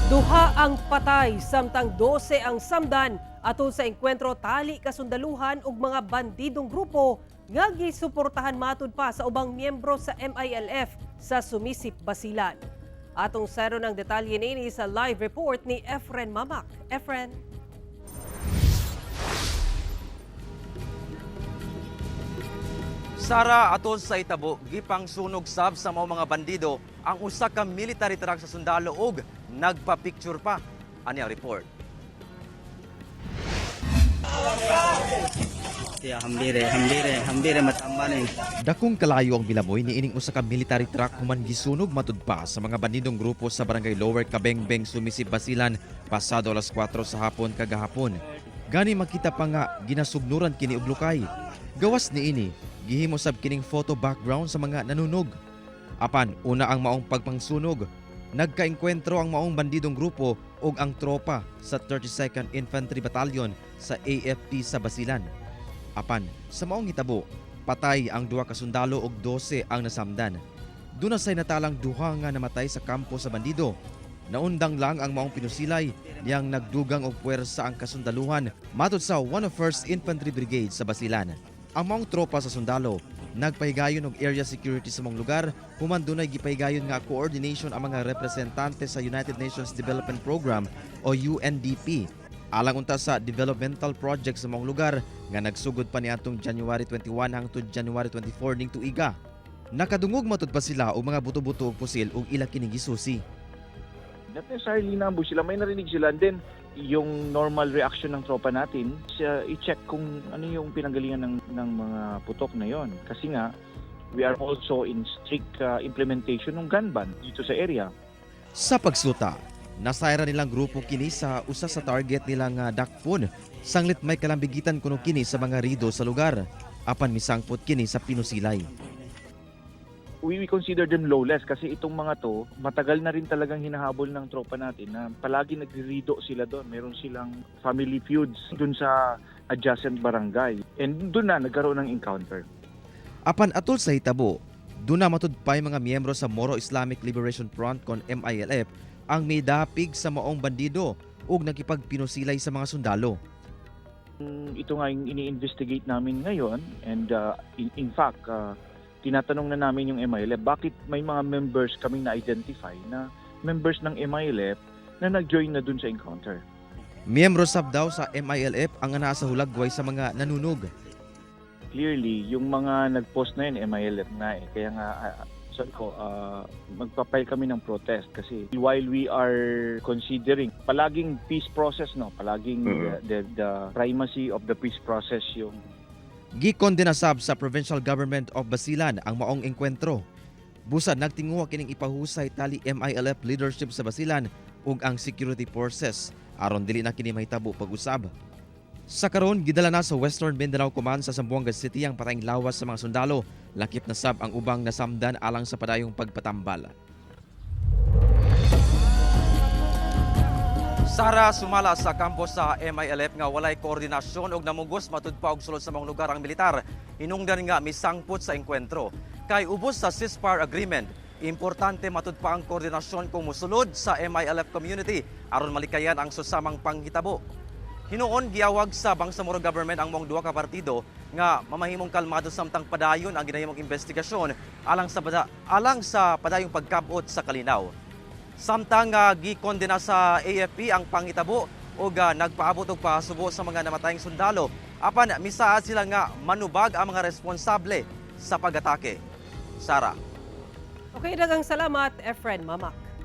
Duha ang patay samtang 12 ang samdan atol sa engkwentro tali kasundaluhan ug mga bandidong grupo nga gisuportahan matud pa sa ubang miyembro sa MILF sa Sumisip, Basilan. Atong sero ng detalye niini sa live report ni Efren Mamak. Efren. Sara, atol sa itabo, gipang sunog sab sa mga bandido ang usa ka military truck sa sundalo og nagpa-picture pa. Ani ang report. Ya, hambire, hambire, hambire matamba ni. Dakong kalayo ang bilamoy ni ining usa ka military truck human gisunog matud pa sa mga bandidong grupo sa barangay Lower Kabengbeng, Sumisip, Basilan pasado alas 4 sa hapon kagahapon. Gani makita pa nga ginasugnuran kini og lukay. Gawas niini, gihimo sab kining photo background sa mga nanunog. Apan una ang maong pagpangsunog. Nagkaengkwentro ang maong bandidong grupo ug ang tropa sa 32nd Infantry Battalion sa AFP sa Basilan. Apan sa maong hitabo, patay ang duha ka sundalo ug 12 ang nasamdan. Duna say natalang duha nga namatay sa kampo sa bandido. Naundang lang ang maong pinusilay niyang nagdugang og puwersa ang kasundaluhan matud sa 101st Infantry Brigade sa Basilan. Ang maong tropa sa sundalo nagpahigayon og area security sa maong lugar human dunay gipahigayon nga coordination ang mga representante sa United Nations Development Program o UNDP alang unta sa developmental project sa maong lugar nga nagsugod pa niadtong January 21 hangtod January 24 ning tuiga. Nakadungog matud pa sila og mga buto-buto og pusil ug ila kining gisusi. Not necessarily na ambush sila, may narinig sila. And then, yung normal reaction ng tropa natin, siya, i-check kung ano yung pinanggalingan ng mga putok na yon. Kasi nga, we are also in strict implementation ng gun ban dito sa area. Sa pagsuta, nasayra nilang grupo kini sa usa sa target nilang dakpon. Sanglit may kalambigitan kuno kini sa mga rido sa lugar. Apan misangpot kini sa pinusilay. We consider them lawless kasi itong mga to, matagal na rin talagang hinahabol ng tropa natin na palagi nagrirido sila doon. Meron silang family feuds doon sa adjacent barangay. And doon na nagkaroon ng encounter. Apan atol sa hitabo, duna matudpay mga miyembro sa Moro Islamic Liberation Front kon MILF ang midapig sa maong bandido ug nakipagpinusilay sa mga sundalo. Ito nga yung ini-investigate namin ngayon and in fact, tinatanong na namin yung MILF, bakit may mga members kaming na-identify na members ng MILF na nag-join na dun sa encounter. Miyembro sab daw sa MILF ang anaa sa hulagway sa mga nanunog. Clearly, yung mga nag-post na yun, MILF nga eh. Kaya nga, sabi ko, magpa-file kami ng protest kasi while we are considering palaging peace process, no? Palaging the primacy of the peace process yung Gikondena sab sa Provincial Government of Basilan ang maong engkwentro. Busa nagtinguha kining ipahusay tali MILF leadership sa Basilan ug ang security forces aron dili na kini mahitabo pag-usab. Sa karon gidala na sa Western Mindanao Command sa Zamboanga City ang patayng lawas sa mga sundalo, lakip na sab ang ubang nasamdan alang sa padayong pagpatambal. Sara, sumala sa kampo sa MILF nga walay koordinasyon og namugos matud pa og sulod sa mga lugar ang militar. Hinungdan nga misangpot sa engkwentro. Kay ubos sa ceasefire agreement, importante matud pa ang koordinasyon kung musulod sa MILF community aron malikayan ang susamang panghitabo. Hinuon giawag sa Bangsamoro government ang maong duha ka partido nga mamahimong kalmado samtang padayon ang ginahimong investigasyon alang sa padayong pagkabot sa kalinaw. Samtang gikondena sa AFP ang pangitabo ug nagpaabot og pasubo sa mga namatayng sundalo, apan misaad sila nga manubag ang mga responsable sa pag-atake. Sara. Okay, daghang salamat, Efren Mamak.